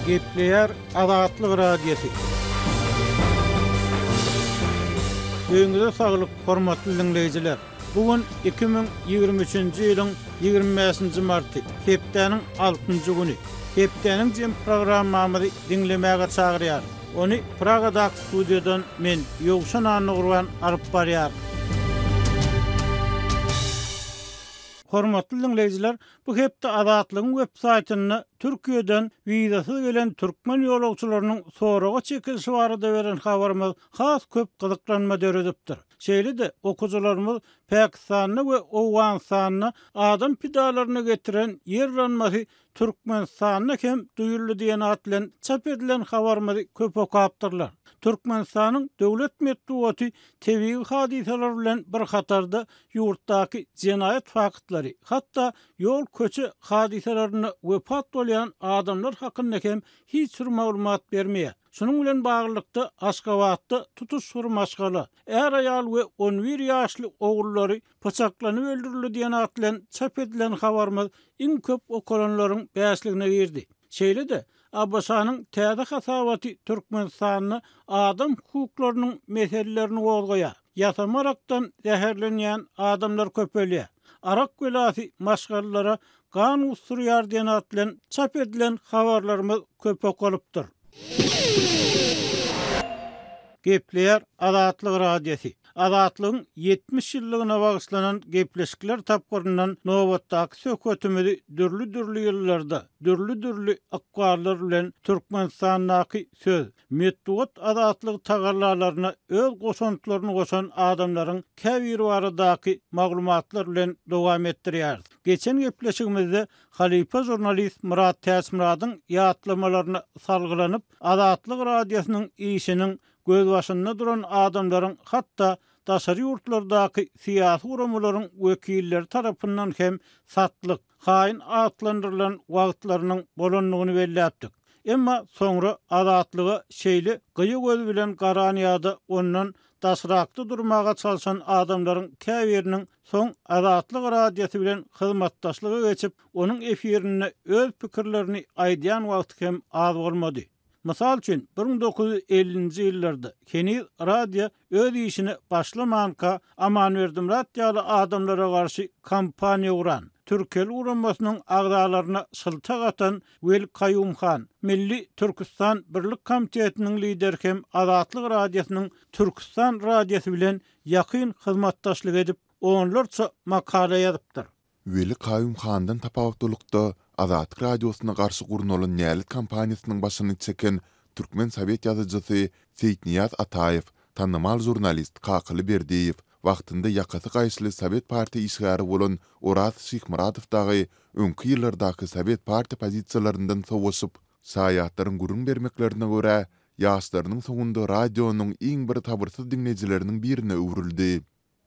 Gepleýär Azatlyk Radiosy. Öýüňize saglyk, hormatly diňleýjiler! Bu gün 2023-nji ýylyň 25-nji marty, hepdäniň altynjy güni. Hepdäniň jem programmamyzy diňlemäge çagyrýarys. Ony Pragadaky studiýadan men, Ýowşan Annagurban alyp barýaryn. Hormatly diňleýjiler, bu hepde Azatlygyň web saýtynda Türkiýeden wizasyz gelen türkmen ýolagçylarynyň soraga çekilişi barada beren habarymyz has köp gyzyklanma döredipdir. Şeýle-de, okyjylarymyz Pakistanda we Owganystanda adam pidalaryna getiren ýer yranmasy Türkmenistanda hem duýuldy diýen at bilen çap edilen habarymyzy köp okapdyrlar. Türkmenistanyň döwlet metbugaty tebigy hadysalar bilen bir hatarda ýurtdaky jenaýat faktlary, hatda ýol-köçe hadysalarynda wepat bolýan adamlar hakynda hem hiç bir maglumat bermeýär. Şunuň bilen baglylykda, Aşgabatda tutuş bir maşgala, är-aýal we on bir ýaşly ogullary pyçaklanyp öldürildi diýen at bilen çap edilen habarymyz iň köp okalanlaryň bäşligine girdi. Şeýle-de, ABŞ-nyň täze hasabaty Türkmenistanda adam hukuklarynyň meselelerini gozgaýar. Ýasama arakdan zäherlenýän adamlar köpelýär. Arak belasy maşgalalara gan gusdurýar diýen at bilen çap edilen habarlarymyz köp okalypdyr. Gepleýär Azatlyk Radiosy. Azatlygyň 70 ýyllygyna bagyşlanan gepleşikler tapgyryndan nobatdaky söhbetimizi dürli-dürli ýyllarda, dürli-dürli ykballar bilen Türkmenistandaky söz, metbugat azatlygy tagallalaryna öz goşantlaryny goşan adamlaryň käbiri baradaky maglumatlar bilen dowam etdirýäris. Geçen gepleşigimizde halypa žurnalist Myrat Täçmyradyň ýatlamalaryna salgylanyp, Azatlyk Radiosynyň işiniň gözbaşynda duran adamlaryň hatda daşary ýurtlardaky syýasy guramalaryň wekilleri tarapyndan hem satlyk, haýyn atlandyrylan wagtlarynyň bolandygyny belläpdik. Emma soňra Azatlyga şeýle gyýa göz bilen garan ýa-da ondan daşrakda durmaga çalşan adamlaryň käbiriniň soň Azatlyk Radiosy bilen hyzmatdaşlyga geçip, onuň efirinde öz pikirlerini aýdýan wagty hem az bolmady. Mysal üçin, 1950-nji ýyllarda, heniz radio öz işine başlamanka, Amanberdi Myrat ýaly adamlara garşy kampaniýa guran, Türkel guramasynyň agzalaryna şyltak atan Weli Kaýum han, Milli Türküstan Birlik komitetiniň lideri hem Azatlyk Radiosynyň Türküstan radiosy bilen ýakyn hyzmatdaşlyk edip, onlarça makala ýazypdyr. Weli Kaýum handan tapawutlylykda, Azatlyk Radiosyna garşy gurnalan nälet kampaniýasynyň başyny çeken türkmen sowet ýazyjysy Seýitnyýaz Ataýew, tanymal žurnalist Kakaly Berdiýew, wagtynda ýakasy gaýyşly sowet partiýa işgäri bolan Oraz Şyhmyradow dagy öňki ýyllardaky sowet partiýa pozisiýalaryndan sowaşyp, Şaýatlaryň gürrüň bermeklerine görä, ýaşlarynyň soňunda radionyň iň bir sabyrsyz diňleýjileriniň birine öwrüldi.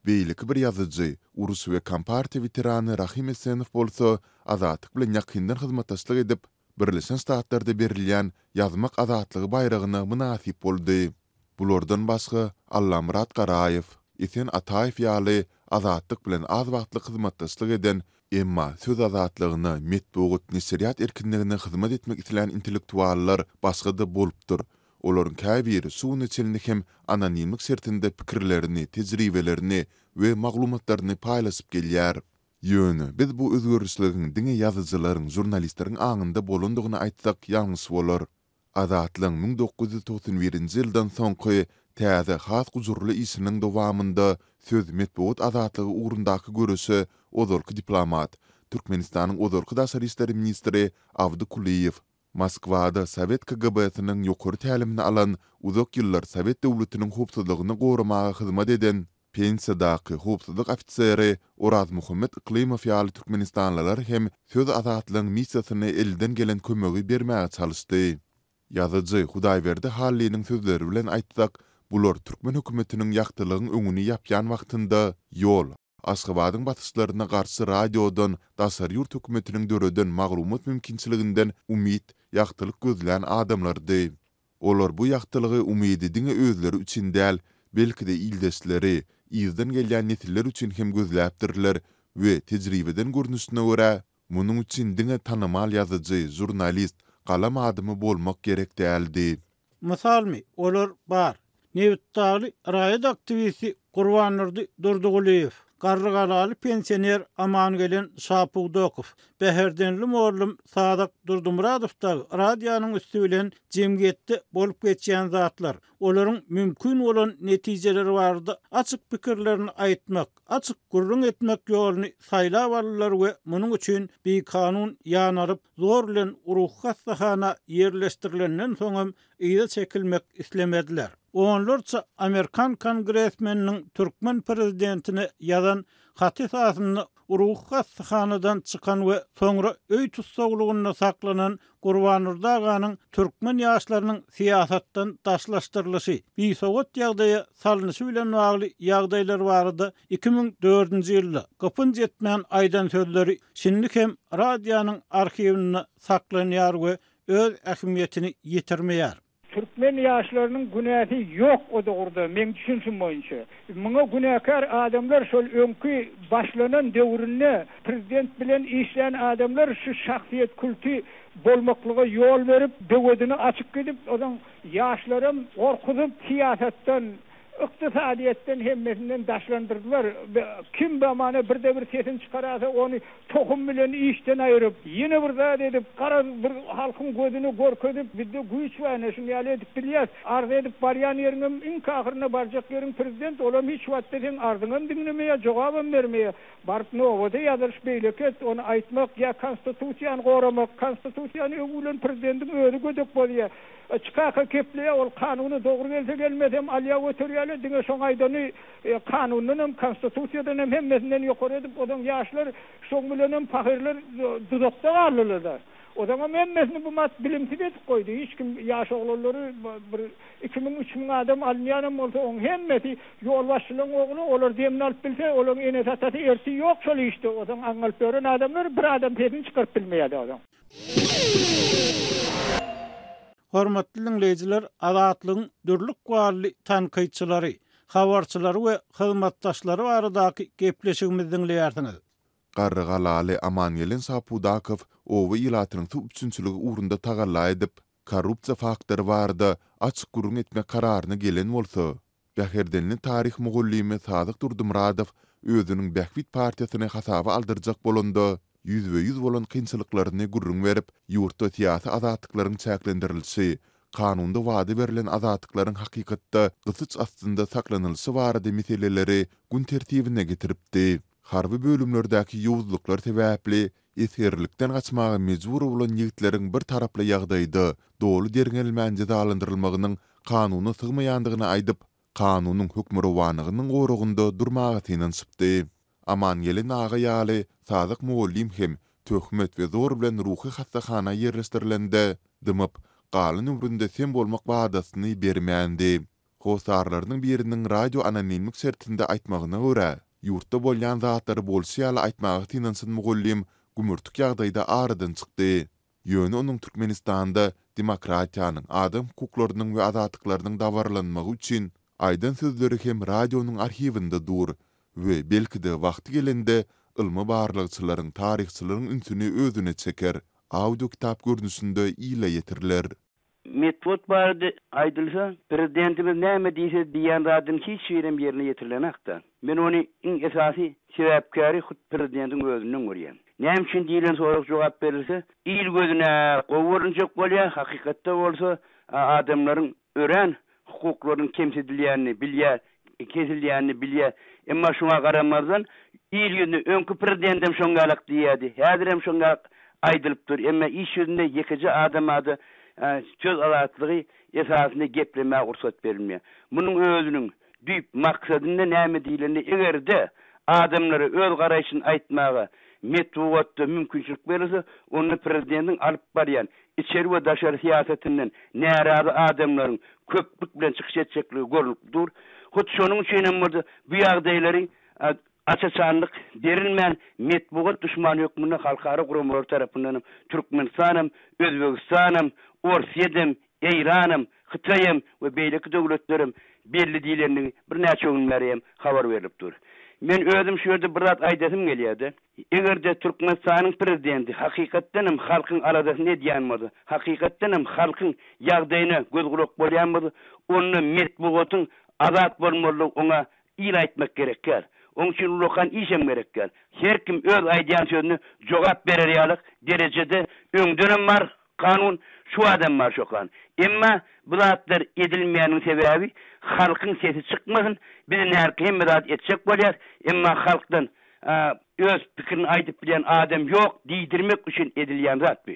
Beýleki bir ýazyjy, uruş we kompartiýa weterany Rahym Esenow bolsa Azatlyk bilen ýakyndan hyzmatdaşlyk edip, Birleşen Ştatlarda berilýän Ýazmak azatlygy baýragyna mynasyp boldy. Bulardan başga Allamyrat Garaýew, Esen Ataýew ýaly Azatlyk bilen az wagtlyk hyzmatdaşlyk eden, emma söz azatlygyna, metbugat, neşirýat erkinligine hyzmat etmek islän intellektuallar başga-da bolupdyr Olaryň käbiri şu güne çenli hem anonimlik şertinde pikirlerini, tejribelerini we maglumatlaryny paýlaşyp gelýär. Ýöne biz bu özgerişligiň diňe ýazyjylaryň, žurnalistleriň aňynda bolandygyny aýtsak ýalňyş bolar. Azatlygyň 1991-nji ýyldan soňky täze, has gujurly işiniň dowamynda söz, metbugat azatlygy ugrundaky göreşe ozalky diplomat, Türkmenistanyň ozalky daşary işler ministri Abdy Kulyýew, Moskwada sowet KGB-siniň ýokary tälimini alan, uzak ýyllar sowet döwletiniň howpsuzlygyny goramaga hyzmat eden, pensiýadaky howpsuzlyk ofiseri Orazmuhammet Yklymow ýaly türkmenistanlylar hem söz azatlygyň missiýasyna elden gelen kömegi bermäge çalyşdy. Ýazyjy Hudaýberdi Hallynyň sözleri bilen aýtsak, bular türkmen hökümetiniň ýagtylygyň öňüni ýapýan wagtynda ýol, Aşgabadyň basyşlaryna garşy radiodan, daşary ýurt hökümetiniň döreden maglumat mümkinçiliginden umyt, ýagtylyk gözlän adamlardy. Olar bu ýagtylygy, umydy diňe özleri üçin däl, belki-de ildeşleri, yzdan gelýän nesiller üçin hem gözläpdirler we tejribeden görnüşine görä, Munuň üçin diňe tanymal ýazyjy, žurnalist, galam adamy bolmak gerek däldi. Mysalmy, olar bar. Nebitdagly raýat aktiwisti Gurbandurdy Durdygulyýew, Garrygalaly pensioner Amangelen Şapudakow, Bäherdenli mugallym Sazak Durdymyradow dagy radionyň üsti bilen jemgyýetde bolup geçýän zatlar, olaryň mümkin bolan netijeleri barada açyk pikirlerini aýtmak, açyk gürrüň etmek ýoluny saýlap aldylar we munuň üçin bikanun ýanalyp, zor bilen ruhy hassahana ýerleşdirilenden soňam yza çekilmek islemediler. Onlarça amerikan kongresmeniniň türkmen prezidentine ýazan haty esasynda ruhy hassahanadan çykan we soňra öý tussaglygynda saklanan Gurbandurdy aganyň türkmen ýaşlarynyň syýasatdan daşlaşdyrylyşy, bisowat ýagdaýa salnyşy bilen bagly ýagdaýlar barada 2004-nji ýylda gypynç etmän aýdan sözleri şindi hem radionyň arhiwinde saklanýar we öz ähmiýetini ýitirmeýär. Türkmen ýaşlarynyň günäsi ýok o dogruda meň düşünşim boýunça. Muňa günäkär adamlar şol öňki başlanan döwründe prezident bilen işlän adamlar şu şahsyýet kulty bolmaklyga ýol berip böwedini açyp gidip ozaň ýaşlaram gorkuzyp syýasatdan Ykdysadyýetden hemmesinden daşlandyrdylar. Kim bamana birde bir sesini çykarasa ony tohum bilen işden aýyryp, ýene bir zat edip, garaz bir halkyň gözüne görkezip bizde güýç bar ine şuny ýaly edip bilýäs. Arz edip barýan ýeriňem iňki ahyrynda barjak ýeriň prezident olam hiç wagtda seň arzyňam diňlemeýär jogabam bermeýär. Baryp nobata ýazylyş beýleki et ony aýtmak ýa konstitusiýany goramak konstitusiýany öňi bilen prezidentiň özi gödek bozýar. Çykaka gepleýär, ol kanuna dogry gelse gelmesem alýa göterýärler, diňe şoň aýdany kanundanam, konstitusiýadanam hemmesinden ýokary edip ozaň ýaşlar şoň bilenem pahyrlar duzakda galdylarda. Ozaňam hemmesini bu mat bilimsiz edip goýdy, hiç kim ýaş oglanlary bir 2000 3000 adam alynýanam bolsa oň hemmesi ýolbaşçylaň ogly, olar demini alyp bilse olaň enesi atasy ertir ýok şol işde, ozaň aňňalyp ýören adamlar bir adam sesini çykaryp bilmeýärdi ozaň. Hormatly diňleýjiler, Azatlygyň dürli ykbally tankytçylary, habarçylary we hyzmatdaşlary baradaky gepleşigimizi diňleýärsiňiz. Garrygalaly Amangelen Şapudakow oba ilatynyň suw üpjünçiligi ugrunda tagalla edip, korrupsiýa faktory barada açyk gürrüň etmek kararyna gelen bolsa, Bäherdenli taryh mugallymy Sadyk Durdymyradow özüniň Bähbit partiýasyny hasaba aldyrjak bolanda, ýüzbe-ýüz bolan kynçylyklaryny gürrüň berip, ýurtda syýasy azatlyklaryň çäklendirilişi, kanunda wada berlen azatlyklaryň hakykatda gysyç astynda saklanylyşy barada meseleleri gün tertibine getiripdi. Harby bölümlerdäki ýowuzlyklar sebäpli esgerlikden gaçmaga mejbur bolan ýigitleriň bir taraply ýagdaýda, doly derňelmän jezalandyrylmagynyň kanuna sygmaýandygyny aýdyp, kanunyň hökmürowanlygynyň goragynda durmaga synanyşypdy. Amangelen aga ýaly Sadyk mugallym hem töhmet we zor bilen ruhy hassahana ýerleşdirilende, dymyp, galan ömründe sem bolmak wadasyny bermändi. Hossarlarynyň biriniň radio anonimlik şertinde aýtmagyna görä, ýurtda bolýan zatlary bolşy ýaly aýtmaga synanyşan mugallym gümürtik ýagdaýda aradan çykdy. Ýöne onuň Türkmenistanda demokratiýanyň, adam hukuklarynyň we azatlyklarynyň dabaralanmagy üçin aýdan sözleri hem radionyň arhiwinde dur we belki-de wagty gelende ylmy barlagçylaryň, taryhçylaryň ünsüni özüne çeker, audio kitap görnüşinde ile ýetiriler. Metbugat barada aýdylsa, prezidentimiz näme diýse diýýän zadynyň hiç birem ýerine ýetirilenakda. Men ony iň esasy sebäpkäri hut prezidentiň özünden görýän. Näme üçin diýlen sorag jogap berilse, il gözüne gowy görünjek bolýar, hakykatda bolsa adamlaryň örän hukuklarynyň kemsidilýänini bilýär, kesilýänini bilýär. Emma şuňa garamazdan, il ýüzünde öňki prezidentem şoň ýalak diýýärdi, häzirem şoň ýalak aýdylyp dur. Emma iş ýüzünde ýekeje adama-da söz azatlygy esasynda geplemäge rugsat berilmeýär. Munuň özüniň düýp maksadynda näme diýlende, eger-de adamlara öz garaýşyny aýtmaga metbugatda mümkinçilik berilse, onda prezidentiň alyp barýan içeri we daşary syýasatyndan närazy adamlaryň köplük bilen çykyş etjekligi görnüp dur. Hut şonuň üçin hem bolsa bu ýagdaýlary aç-açanlyk berilmän metbugat duşmany hökmünde halkara guramalary tarapyndan hem Türkmenistanam, Özbegistanam, Orsýedem, Eýranam, Hytaýam we beýleki döwletlerem belli diýlendigi birnäçe gün bäri hem habar berlip dur. Men özüm şu ýerde bir zat aýdasym gelýär-de. Eger-de Türkmenistanyň prezidenti hakykatdan hem halkyň aladasyny edýän bolsa, hakykatdan hem halkyň ýagdaýyna göz-gulak bolýan bolsa, onda metbugatyň azat bolmalydygy oňa il aýtmak gerek däl. Oň üçin ullakan işem gerek däl. Her kim öz aýdýan sözüne jogap berer ýalyk derejede öňdenem bar kanun, şu badam bar şo kanun. Emma bu zatlar edilmeýäniň sebäbi halkyň sesi çykmasyn, biz närki hemme zady etjek bolýas, emma halkdan öz pikirini aýdyp bilýän adam ýok diýdirmek üçin edilýän zat bu.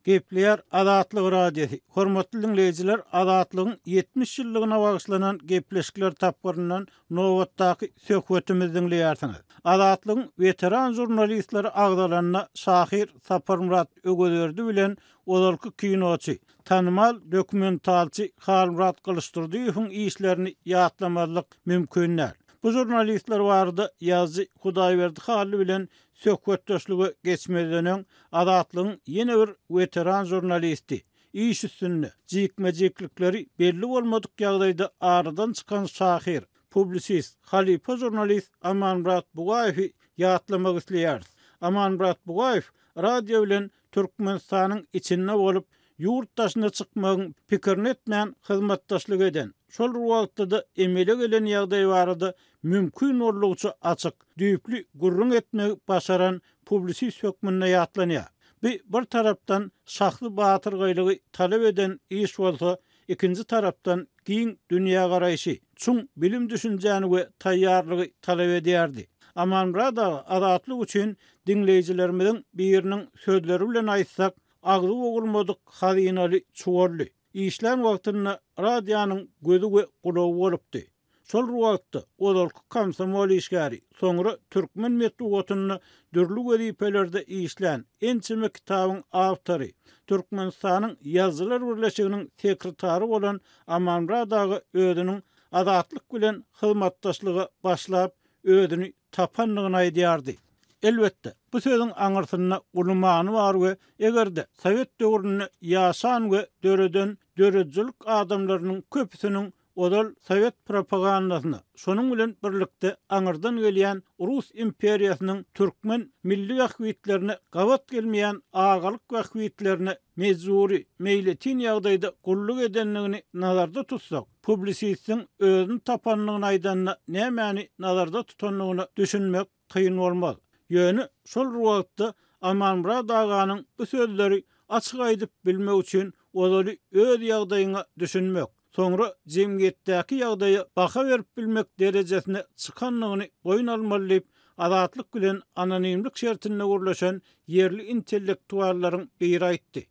Gepleýär Azatlyk Radiosy. Hormatly diňleýjiler, Azatlygyň 70 ýyllygyna bagyşlanan gepleşikler tapgyryndan nobatdaky söhbetimizi diňleýärsiňiz. Azatlygyň weteran žurnalistleri agzalanda şahyr Saparmyrat Öwezberdi bilen ozalky kinoçy, tanymal dokumentalçy Halmyrat Gylyçdurdyýewiň işlerini ýatlamazlyk mümkin däl. Bu žurnalistler barada ýazyjy Hudaýberdi Hally bilen Söhbetdeşlige geçmezden öň, Azatlygyň ýene bir weteran žurnalisti, iş üstünde, jikme-jiklikleri belli bolmadyk ýagdaýda aradan çykan şahyr, publisist, halypa žurnalist Amanmyrat Bugaýewi ýatlamak isleýäris. Amanmyrat Bugaýew radio bilen Türkmenistanyň içinde bolup, ýurt daşyna çykmagyň pikirini etmän hyzmatdaşlyk eden, şol bir wagtda-da emele gelen ýagdaý barada mümkin boldugyça açyk, düýpli gürrüň etmegi başaran publisist hökmünde ýatlanýar. Bu bir tarapdan şahsy batyrgaýlygy talap eden iş bolsa, ikinji tarapdan giň dünýägaraýşy, çuň bilim-düşünjäni we taýýarlygy talap edýärdi. Amanmyrat aga Azatlyk üçin diňleýjilerimiziň biriniň sözleri bilen aýtsak, Agzy bogulmadyk hazynaly çuwally. Işlän wagtynda radionyň gözi we gulagy bolupdy. Şol bir wagtda ozalky komsomol işgäri, soňra türkmen metbugatynda dürli wezipelerde işlän, ençeme kitabyň awtory, Türkmenistanyň Ýazyjylar birleşiginiň sekretary bolan Amanmyrat aga özüniň Azatlyk bilen hyzmatdaşlyga başlap, özüni tapandygyny aýdýardy. Elbetde, bu sözüň aňyrsynda uly many bar we eger-de sowet döwründe ýaşan we döreden döredijilik adamlarynyň köpüsiniň ozal sowet propagandasyna, şonuň bilen birlikde aňyrdan gelýän rus imperiýasynyň türkmen milli bähbitlerine gabat gelmeýän agalyk bähbitlerine mejbury, meýletin ýagdaýda gulluk edendigini nazarda tutsak, publisistiň özüni tapandygyny aýdanda nämäni nazarda tutandygyna düşünmek kyn bolmaz. Ýöne şol bir wagtda Amanmyrat aganyň bu sözleri açyk aýdyp bilmek üçin ozaly öz ýagdaýyňa düşünmek, soňra jemgyýetdäki ýagdaýa baha berip bilmek derejesine çykandygyny boýun almaly diýip, Azatlyk bilen anonimlik şertinde gürleşen ýerli intellektuallaryň biri aýtdy.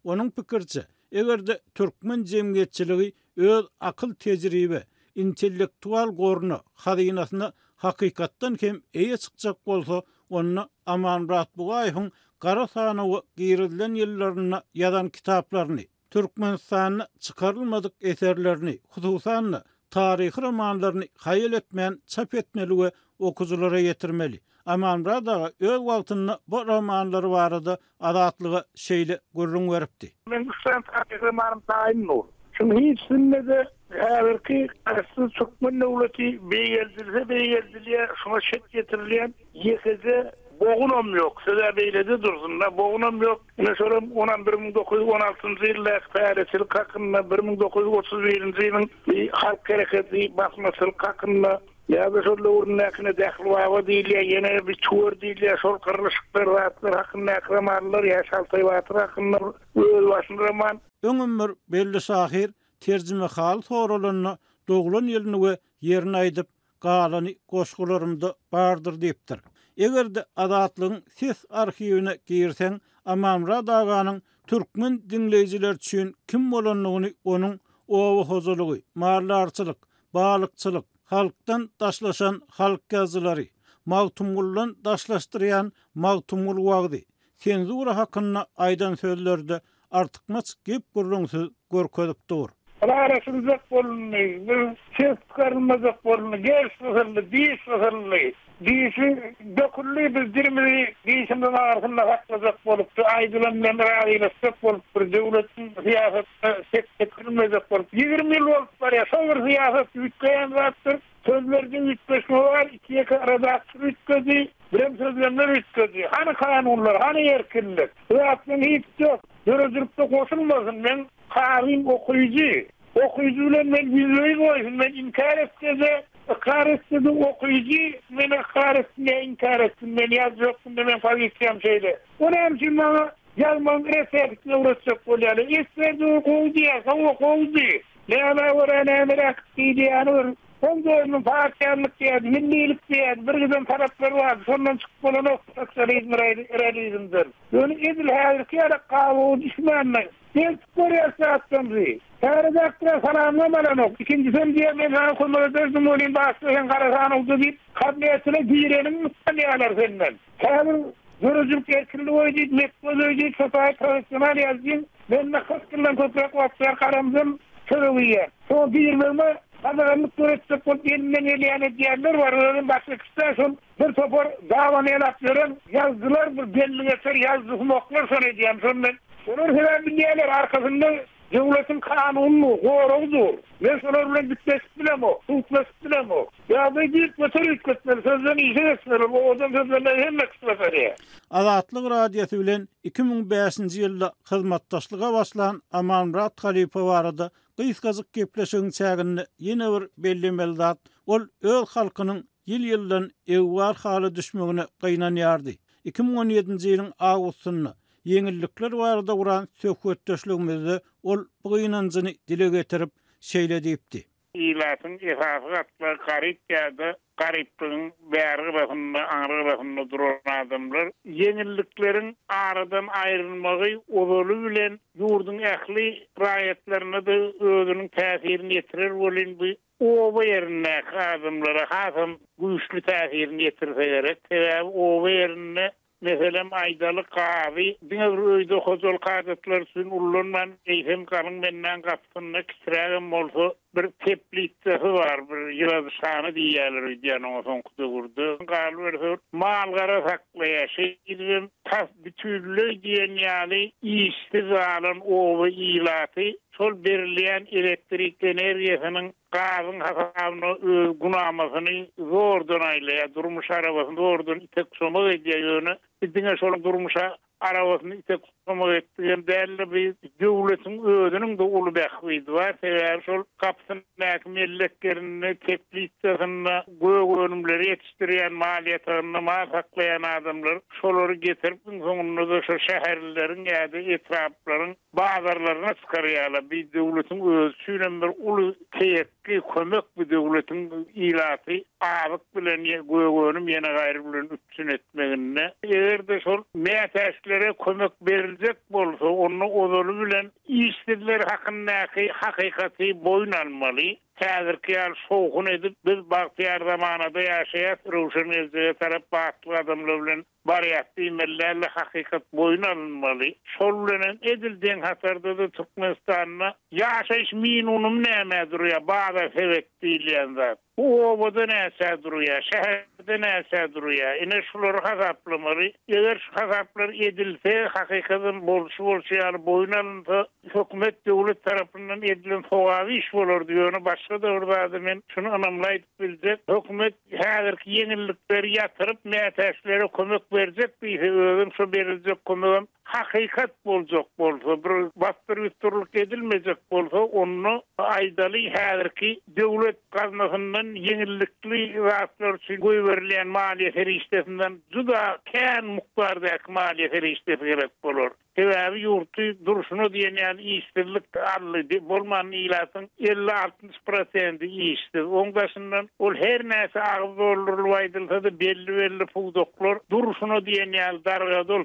Onuň pikiriçe, eger-de türkmen jemgyýetçiligi öz akyl-tejribe, intellektual goruna, hazynasyna hakykatdan hem eýe çykjak bolsa, onda Amanmyrat Bugaýewiň gara sanawa girizilen ýyllarynda ýazan kitaplaryny, Türkmenistanda çykarylmadyk eserlerini, hususan-da, taryhy romanlaryny haýal etmän çap etmeli we okyjylara ýetirmeli. Amanmyrat aga öz wagtynda bu romanlary barada Azatlyga şeýle gürrüň beripdi. Meň üç sany taryhy romanym taýyn dur. Şuň hiçisinde-de häzirki Garaşsyz türkmen döwleti beýgeldilse beýgeldilýär, şuňa şek ýetirilýän ýekeje bogunam ýok. Söz-ä beýlede dursun-da, bogunam ýok. Ine şolam onam 1916-njy ýyldaky päleçilik hakynda, 1931-nji ýylyň bir halk hereketi, basmaçylyk hakynda, Ýa-da şol döwründäkine Dähli baba diýilýär, ýene bir Tüwer diýilýär, şol gyrlyşyklar, zatlar hakyndaky romanlar, ýa Şaltaý batyr hakynda bir özbaşyna roman. Öňem bir belli şahyr terjimehaly soralanda doglan ýylyny we ýerini aýdyp, galany goşgularymda bardyr diýipdir. Eger-de Azatlygyň ses arhiwine girseň, Amanmyrat aganyň türkmen diňleýjileri üçin kim bolandygyny onuň oba hojalygy, maldarçylyk, balykçylyk, halkdan daşlaşan halk ýazyjylary, Magtymguludan daşlaşdyrýan Magtymguly wagzy, senzura hakynda aýdan sözleri-de artykmaç gep-gürrüňsiz görkezip dur. Ylalaşyljak bolundy, bir ses çykarylmajak bolundy, gerş gysyldy, diş gysyldy. Dişi döküldi, biz dilimizi dişimiziň arasynda saklajak bolup, şu aýdylan bilen razylaşjak bolup, bir döwletiň syýasatyna şek ýetirilmejek bolup, 20 ýyl bolup barýar, şo bir syýasat üýtgeýän zatdyr. Sözlerde üýtgeşme bar, iki-ýeke redaktor üýtgedi, birem sözlemler üýtgedi. Hany kanunlar, hany erkinlik? Bu zatlaryň hiçisi ýok. Döredijilikde goşulmasyn, meň karzym okyjy. Okyjy bilen men ýüzbe-ýüz goýsun, men inkär etse-de, ykrar etse-de okyjy meni ykrar etsin ýa inkär etsin, men ýazyjy hökmünde meň pozisiýam şeýle. O näme üçin maňa ýazmagyň reseptini öwretjek bolýarlar? Esger döwür gowy diýýär, hawa gowudy. Nämä görä nämeräk diýilýäni bir Soň döwrüniň partiýalylyk diýýärdi, millilik diýýärdi, bir giden talaplar bardy, şondan çykyp bolanok sosializm realizmden. Ýöne edil häzirki ýaly gabawa düşmändir. Gelip görýäs zatlarymyzy. Täze redaktora salamam alanok. Ikinjisem diýýär, men saňa kömek ederdim welin başda sen gara sanawda diýip, kabinetine gireniňi utanýarlar senden. Käbir döredijilik erkinligi goý diýip, metbugat öýi diýip, şo taýy professional ýazyjyň mende 40 ýyldan köpräk wagt bäri garamzam çörek iýýän. Şoňa girmegime gadaganlyk döretjek bolup elinden gelýäni edýänler bar. Özem başga kişi-dä şol bir topar daban elap ýören ýazyjylar bir belli geçer ýazyjysumaklar şony edýän. Şony men Olar sebäbi bilýärler arkasynda döwletiň kanuny dur, goragy dur. Men şolar bilen dikleşip bilemok, sudlaşyp bilemok. Ýagdaýy düýpgöter üýtgetmeli, sözden işe geçmeli, ol owadan sözlemleri hemme kişi başarýar. Azatlyk Radiosy bilen 2005-nji ýylda hyzmatdaşlyga başlan Amanmyrat halypa barada gysgajyk gepleşigiň çäginde ýene bir bellemeli zat, ol öz halkynyň ýyl-ýyldan egbar hala düşmegine gynanýardy. 2017-nji ýylyň awgustynda ýeňillikler barada guran söhbetdeşligimizde ol bu gynanjyny dile getirip, şeýle diýipdi. Ilatyň esasy gatlagy garyp ýa-da garyplygyň bäri gyrasynda, aňry gyrasynda duran adamlar. Ýeňillikleriň aradan aýrylmagy ozaly bilen ýurduň ähli raýatlaryna-da özüniň täsirini ýetirer welin, bu oba ýerindäki adamlara hasam güýçli täsirini ýetirse gerek. Sebäbi oba ýerinde Meselem, aýdaly, gazy diňe bir öýde hojalyk hajatlary üçin ullanman, eýsem galyň bendäň gapysynda kiçirägem bolsa bir teplitsasy bar, bir ýyladyşhana diýýärler öýdýän oňa soňky döwürde. Galyberse, mal-gara saklaýar. Şeýdibem tas bütinleý diýen ýaly işsiz galan oba ilaty şol berilýän elektrik energiýasynyň Gazyň hasabyna öz günamasyny zordan aýlaýar, durmuş arabasyny zordan itek-somak edýär, ýöne biz diňe şol durmuş arabasyny itek-somak etdigem däl-de, bu döwletiň özüniň-de uly bähbidi bar, sebäbi şol gapysyndaky mellek ýerinde, teplitsasynda gök önümleri ýetişdirýän, mal ýatagynda mal saklaýan adamlar şolary getirip, iň soňunda-da şo şäherlileriň ýa-da etraplaryň bazarlaryna çykarýarlar. Bi döwletiň özi üçinem bir uly teýekgi, kömek bu döwletiň ilaty azyk bilen, gök önüm ýene gaýry bilen üpjün etmeginde. Eger-de şol mätäçlere kömek beriljek bolsa, onda ozaly bilen işsizler hakyndaky hakykaty boýun almaly. Häzirki ýaly şowhun edip, biz bagtyýar zamanada ýaşaýas, röwşen geljege tarap batly gadamlar bilen Barýas diýmeli däldi hakykat boýun alynmaly. Şol bilenem edil deň hatarda-da Türkmenistanda ýaşaýyş minunymy nämä durýar bazar sebet diýilýän zat. Bu obada näçä durýar, şäherde näçä durýar. Ine şulary hasaplamaly. Eger şu hasaplar edilse, hakykadam bolşy bolşy ýaly boýun alynsa, hökümet döwlet tarapyndan edilen sogaby iş bolardy. Ýöne başga-da bir zady men şuny ynamly aýdyp biljek, hökümet Häzirki ýeňillikleri ýatyryp, mätäçlere kömek berjek diýse, özem şo beriljek kömegem hakykat boljak bolsa, bir basdyr-ýusdurlyk edilmejek bolsa, onda aýdaly, häzirki döwlet gaznasyndan ýeňillikli zatlar üçin goýberilýän maliýe serişdesinden juda kän mukdardaky maliýe serişdesi gerek bolar. Sebäbi ýurtdy durşuna diýen ýaly işsizlik aldy. Bolmanda ilatyň 50-60 prosendi işsiz. Oň daşyndan ol her näçe agyz doldurylyp aýdylsa-da belli-belli pudaklar durşuna diýen ýaly dargady ol.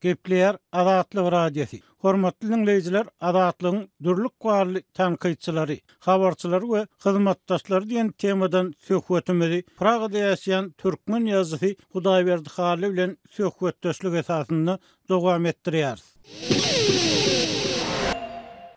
Gepleýär Azatlyk Radiosy. Hormatly diňleýjiler, Azatlygyň dürli ykbally tankytçylary, habarçylary we hyzmatdaşlary diýen temadan söhbetimizi Pragada ýaşaýan türkmen ýazyjysy Hudaýberdi Hally bilen söhbetdeşlik esasynda dowam etdirýäris.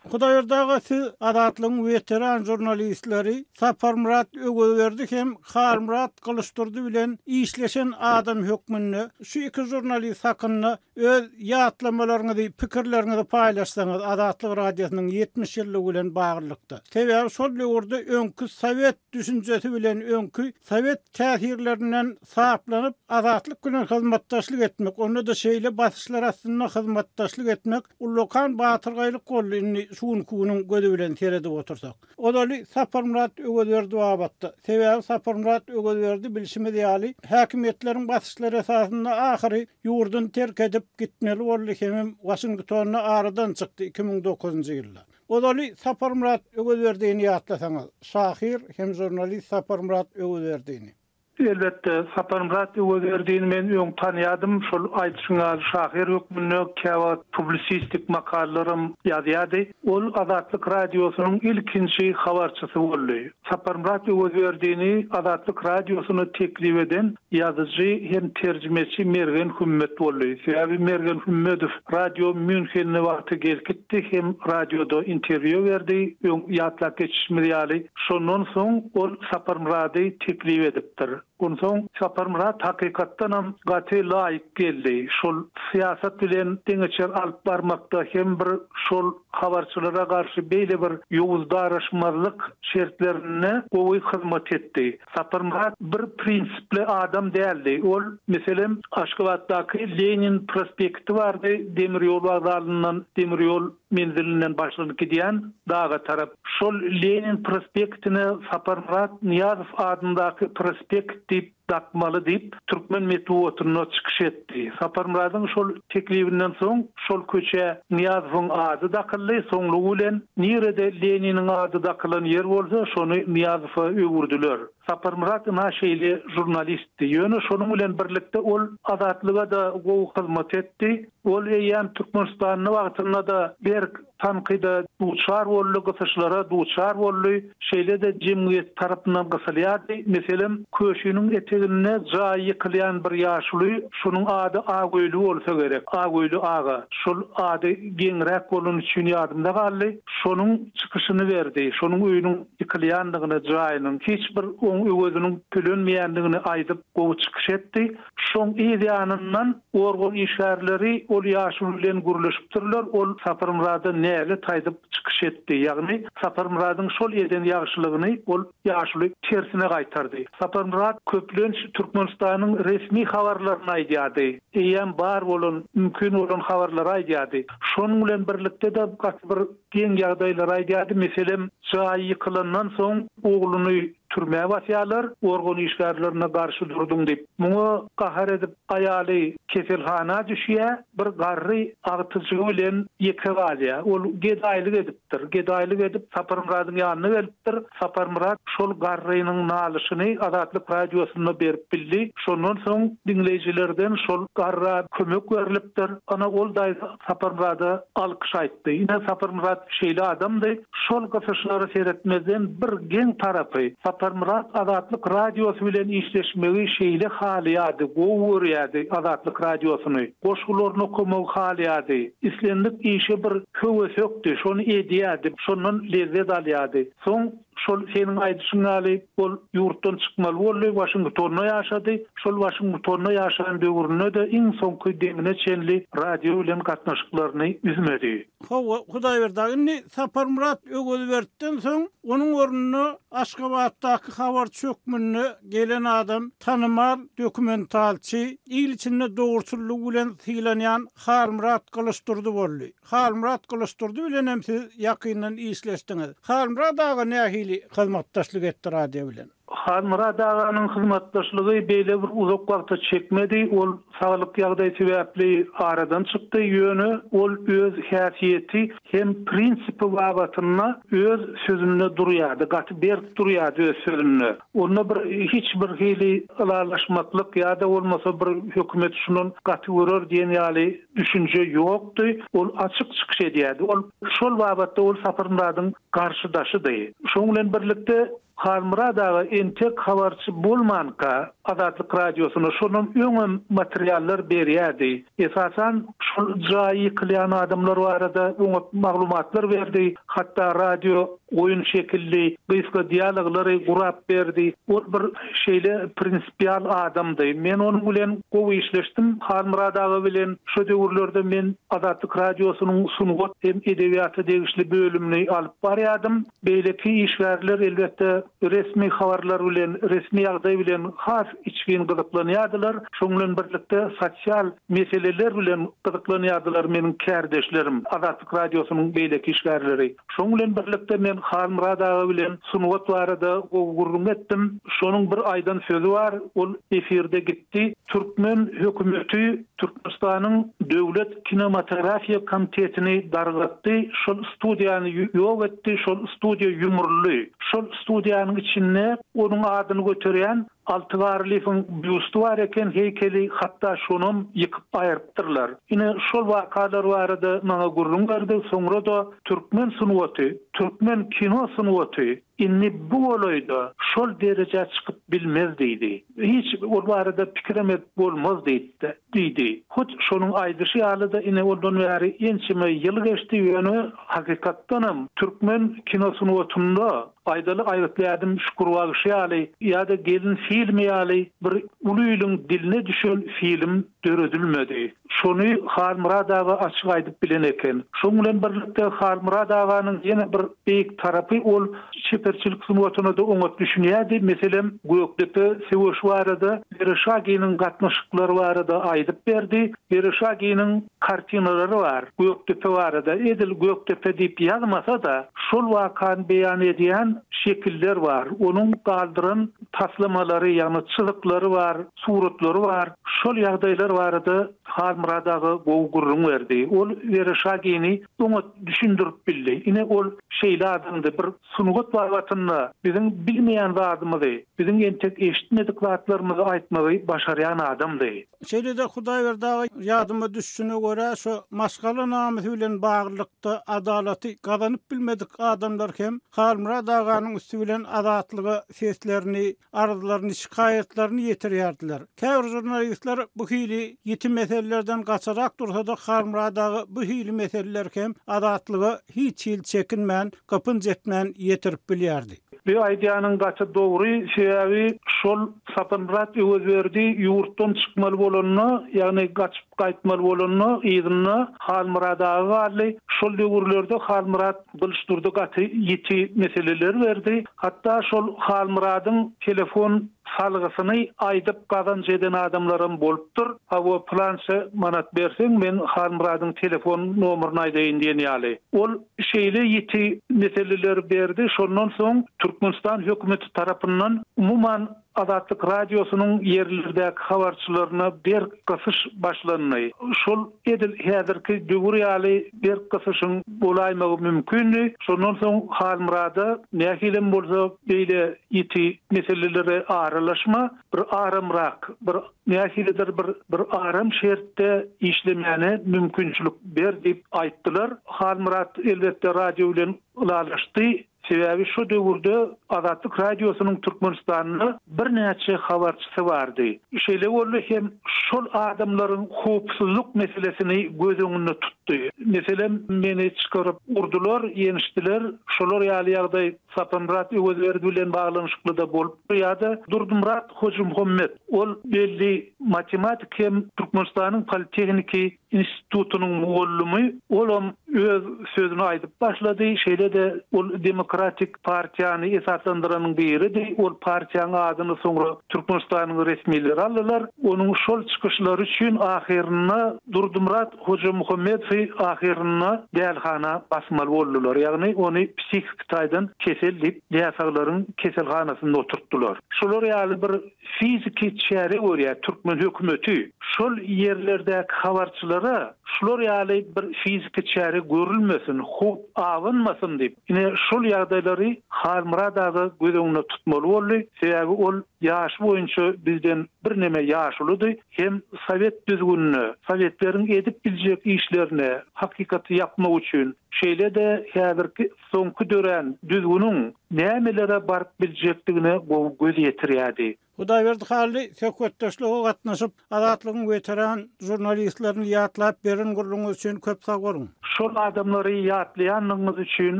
Hudaýberdi aga siz Azatlygyň weteran žurnalistleri Saparmyrat Öwezberdi hem Halmyrat Gylyçdurdy bilen işleşen adam hökmünde şu iki žurnalist hakynda öz ýatlamalaryňyzy, pikirleriňizi paýlaşsaňyz Azatlyk Radiosynyň 70 ýyllygy bilen baglylykda. Sebäbi şol döwürde öňki sowet düşünjesi bilen öňki sowet täsirlerinden saplanyp Azatlyk bilen hyzmatdaşlyk etmek, onda-da şeýle basyşlar astynda hyzmatdaşlyk etmek ullakan batyrgaýlyk boldy indi şu günki günüň gözi bilen seredip otursak. Ozaly Saparmyrat Öwezberdi babatda. Sebäbi Saparmyrat Öwezberdi bilşimiz ýaly häkimiýetleriň basyşlary esasynda ahyry ýurduny terk edip gitmeli boldy hemem Waşingtonda aradan çykdy 2009-njy ýylda. Ozaly Saparmyrat Öwezberdini ýatlasaňyz, şahyr hem žurnalist Saparmyrat Öwezberdini. Elbetde, Saparmyrat Öwezberdini men öň tanýadym, şol aýdyşyň ýaly şahyr hökmünde käwagt publisistik makalalaram ýazýardy. Ol Azatlyk Radiosynyň ilkinji habarçysy boldy. Saparmyrat Öwezberdini Azatlyk Radiosyna teklip eden ýazyjy hem terjimeçi Mergen Hümmet boldy. Sebäbi Mergen Hümmedow Radio Mýunhende wagty gelkitdi hem radioda interwýu berdi, öň ýatlap geçişimiz ýaly. Şondan soň ol Saparmyrady teklip edipdir. Onsoň Saparmyrat hakykatdanam gaty laýyk geldi. Şol syýasat bilen deňeçer alyp barmakda hem bir şol habarçylara garşy beýle bir ýowuz daraşmazlyk şertlerinde gowy hyzmat etdi. Saparmyrat bir prinsipli adam däldi. Ol, meselem, Aşgabatdaky Lenin prospekti bardy, demir ýol wokzalyndan, demir ýol menzilinden başlanyp gidýän daga tarap. Şol Lenin prospektine Saparmyrat Nyýazow adyndaky prospekt diýip dakmaly diýip, türkmen metbugatynda çykyş etdi. Saparmyradyň şol teklibinden soň şol köçä Nyýazowyň ady dakyldy, soňlugy bilen nirede Leniniň ady dakylan ýer bolsa, şony Nyýazowa öwürdiler. Saparmyrat ynha şeýle žurnalistdi. Ýöne şonuň bilen birlikde ol Azatlyga-da gowy hyzmat etdi. Ol eýýäm Türkmenistanda wagtynda-da berk tankyda duçar boldy, gysyşlara duçar boldy. Şeýle-de jemgyýet tarapyndan gysylýardy. Meselem, Köşiniň eteginde jaýy ýykylýan bir ýaşuly, şonuň ady Agöýli bolsa gerek, Agöýli aga, şol ady geňräk bolany üçin ýadymda galdy, şonuň çykyşyny berdi, şonuň öýüniň ýykylýandygyny, jaýynyň, hiç bir oň öweziniň tölenmeýändigini aýdyp, gowy çykyş etdi. Şoň yz ýanyndan organ işgärleri ol ýaşuly bilen gürleşipdirler, ol Saparmyrada nälet aýdyp çykyş etdi. Ýagny Saparmyradyň şol eden ýagşylygyny ol ýaşuly tersine gaýtardy. Saparmyrat köplenç Türkmenistanyň resmi habarlaryny aýdýardy. Eýýäm bar bolan, mümkin bolan habarlary aýdýardy. Şonuň bilen birlikde-de gaty bir geň ýagdaýlary aýdýardy. Meselem, jaýy ýykylandan soň ogluny türmä basýarlar, organ işgärlerine garşy durduň diýip. Muňa gahar edip aýaly keselhana düşýär, bir garry agtyjygy bilen ýeke galýar. Ol gedaýlyk edipdir. Gedaýlyk edip Saparmyradyň ýanyna gelipdir. Saparmyrat şol garrynyň nalyşyny Azatlyk Radiosynda berip bildi. Şondan soň diňleýjilerden şol garra kömek berlipdir. Ana ol daýza Saparmyrada alkyş aýtdy. Ine Saparmyrat şeýle adamdy. Şol gysyşlara seretmezden bir geň tarapy, Saparmyrat Azatlyk Radiosy bilen işleşmegi şeýle halaýardy, gowy görýärdi Azatlyk Radiosyny. Goşgularyny okamagy halaýardy. Islendik işe bir höwesekdi, şony edýärdi, şondan lezzet alýardy. Soň şol seniň aýdyşyň ýaly ol ýurtdan çykmaly boldy, Waşingtonda ýaşady. Şol Waşingtonda ýaşan döwründe-de iň soňky demine çenli radio bilen gatnaşyklaryny üzmedi. Hawa, Hudaýberdi aga, indi Saparmyrat Öwezbertden soň onuň ornuna Aşgabatdaky habarçy hökmünde gelen adam tanymal dokumentalçy, il içinde dogruçyllygy bilen sylanýan Halmyrat Gylyçdurdy boldy. Halmyrat Gylyçdurdy bilen hem siz ýakyndan işleşdiňiz. Halmyrat aga nähili hyzmatdaşlyk etdi radio bilen? Halmyrat aganyň hyzmatdaşlygy beýle bir uzak wagta çekmedi, ol saglyk ýagdaýy sebäpli aradan çykdy, ýöne ol öz häsiýeti hem prinsipi babatynda öz sözünde durýardy, gaty berk durýardy öz sözünde. Onda bir hiç bir hili ylalaşmaklyk ýa-da bolmasa bir hökümet şundan gaty görer diýen ýaly düşünje ýokdy, ol açyk çykyş edýärdi. Ol şol babatda ol Saparmyradyň garşydaşydy. Şonuň bilen birlikde. Halmyrat aga entek habarçy bolmanka Azatlyk Radiosyna şondan öňem materiallar berýärdi. Esasan şol jaýy ýykylýan adamlar barada oňat maglumatlar berdi. Hatda radio oýun şekilli gysga dialoglary gurap berdi. Ol bir şeýle prinsipial adamdy. Men onuň bilen gowy işleşdim. Halmyrat aga bilen şo döwürlerde men Azatlyk Radiosynyň sungat hem edebiýata degişli bölümini alyp barýardym. Beýleki işgärler, elbetde, resmi habarlar bilen, resmi ýagdaý bilen has içgin gyzyklanýardylar. Şonuň bilen birlikde sosial meseleler bilen gyzyklanýardylar meniň kärdeşlerim, Azatlyk Radiosynyň beýleki işgärleri. Şonuň bilen birlikde men Halmyrat aga bilen sungat barada gowy gürrüň etdim. Şonuň bir aýdan sözi bar, ol efirde gitdi. Türkmen hökümeti Türkmenistanyň Döwlet kinematografiýa komitetini dargatdy, şol studiýany ýok etdi, şol studiýa ýumruldy. Şol studiýanyň içinde onuň adyny göterýän Alty Garlyýewiň býusty bar eken, heýkeli, hatda şonam ýykyp aýrypdyrlar. Ine, şol wakalar barada maňa gürrüň berdi, soňra-da türkmen sungaty, türkmen kino sungaty indi bu golaýda şol derejä çykyp bilmez diýdi. Hiç ol barada pikirem edip bolmaz diýdi. Diýdi. Hut şonuň aýdyşy ýaly-da ine ondan bäri ençeme ýyl geçdi, ýöne hakykatdanam türkmen kino sungatynda aýdaly Aýgytly ädim Şükür bagşy ýaly ýa-da Gelin filmi ýaly bir uly iliň diline düşen film döredilmedi. Şony Halmyrat aga açyk aýdyp bilen eken. Şoň bilen birlikde Halmyrat aganyň ýene bir beýik tarapy ol çeperçilik sungatyna-da oňat düşünýärdi. Meselem, Gökdepe söweşi barada Wereşaginiň gatnaşyklary barada aýdyp berdi. Wereşaginiň kartinalary bar Gökdepe barada. Edil Gökdepe diýip ýazmasa-da, şol wakany beýan edýän şekiller bar. Onuň galdyran taslamalary, ýagny çyzyklary bar, suratlary bar. Şol ýagdaýlar barada Halmyrat aga gowy gürrüň berdi. Ol Wereşagini oňat düşündirip bildi. Ine, ol şeýle adamdy, bir sungat babatynda biziň bilmeýän zadymyzy, biziň entek eşitmedik zatlarymyzy aýtmagy başarýan adamdy. Şeýle-de Hudaýberdi aga ýadyma düşüşine görä, şu maşgala namysy bilen baglylykda adalaty gazanyp bilmedik adamlar hem Halmyrat aganyň üsti bilen Azatlyga seslerini, arzlaryny, şikaýatlaryny ýetirýärdiler. Käbir žurnalistler bu hili ýiti meselelerden gaçarak dursa-da, Halmyrat aga bu hili meseleleri hem Azatlyga hiç hili çekinmän, gypynç etmän ýetirip bilýärdi. Bu aýdýanyň gaty dogry, sebäbi şol Saparmyrat Öwezberdi ýurtdan çykmaly bolanda, ýagny gaçyp gaýtmaly bolanda yzynda Halmyrat aga galdy. Şol döwürlerde Halmyrat Gylyçdurdy gaty ýiti meseleler berdi. Hatda şol Halmyradyň telefon salgysyny aýdyp gazanç eden adamlaram bolupdyr. Hawa pylança manat berseň men Halmyradyň telefon nomerini aýdaýyn diýen ýaly. Ol şeýle ýiti meseleleri berdi, şondan soň Türkmenistan hökümeti tarapyndan umuman Azatlyk Radiosynyň ýerlerdäki habarçylaryna berk gysyş başlandy. Şol edil häzirki döwür ýaly berk gysyşyň bolaýmagy mümkindi. Şondan soň Halmyrada nähilem bolsa beýle ýiti meselelere aralaşma, bir aramrak, bir nähilidir bir bir aram şertde işlemäne mümkinçilik ber diýip aýtdylar. Halmyrat elbetde radio bilen ylalaşdy. Sebäbi şo döwürde Azatlyk Radiosynyň Türkmenistanda birnäçe habarçysy bardy. Şeýle boldy hem şol adamlaryň howpsuzlyk meselesini göz öňünde tutdy. Meselem, meni çykaryp urdular, ýençdiler. Şolar ýaly ýagdaý Saparmyrat Öwezberdi bilen baglanyşykly-da bolupdyr ýa-da Durdymyrat Hojymuhammet, ol belli matematik hem Türkmenistanyň politehniki institutynyň mugallymy, olam öz sözüni aýdyp başlady, şeýle-de ol Demokratik partiýany esaslandyranyň biridi, ol partiýanyň adyny soňra Türkmenistanyň resmileri aldylar. Onuň şol çykyşlary üçin ahyrynda Durdymyrat Hojamuhammedowy ahyrynda dälihana basmaly boldular, ýagny ony psihiki taýdan kesel diýip näsaglaryň keselhanasynda oturtdylar. Şular ýaly bir fiziki çäre görýär türkmen hökümeti. Şol ýerlerdäki habarçylara. ýaşlara şular ýaly bir fiziki çäre görülmesin, howp abanmasyn diýip, ine şol ýagdaýlary Halmyrat aga göz öňünde tutmaly boldy. Sebäbi ol ýaşy boýunça bizden birneme ýaşuludy hem sowet düzgünine, sowetleriň edip biljek işlerine hakykaty ýapmak üçin, şeýle-de häzirki soňky dörän düzgüniň nämelere baryp biljekdigine gowy göz ýetirýärdi. Hudaýberdi Hally söhbetdeşlige gatnaşyp, Azatlygyň weteran žurnalistlerini ýatlap beren gürrüňiňiz üçin köp sag boluň! Şol adamlary ýatlaýanlygyňyz üçin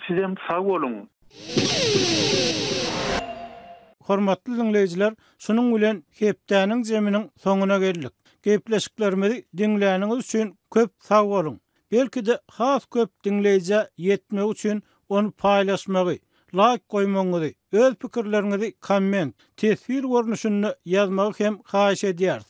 sizem sag boluň! Hormatly diňleýjiler, şunuň bilen hepdäniň jeminiň soňuna geldik. Gepleşiklerimizi diňläniňiz üçin köp sag boluň! Belki-de has köp diňleýjä ýetmegi üçin ony paýlaşmagy, laýk goýmagyňyzy, öz pikirleriňizi komment, teswir görnüşinde ýazmagy hem haýyş edýäris.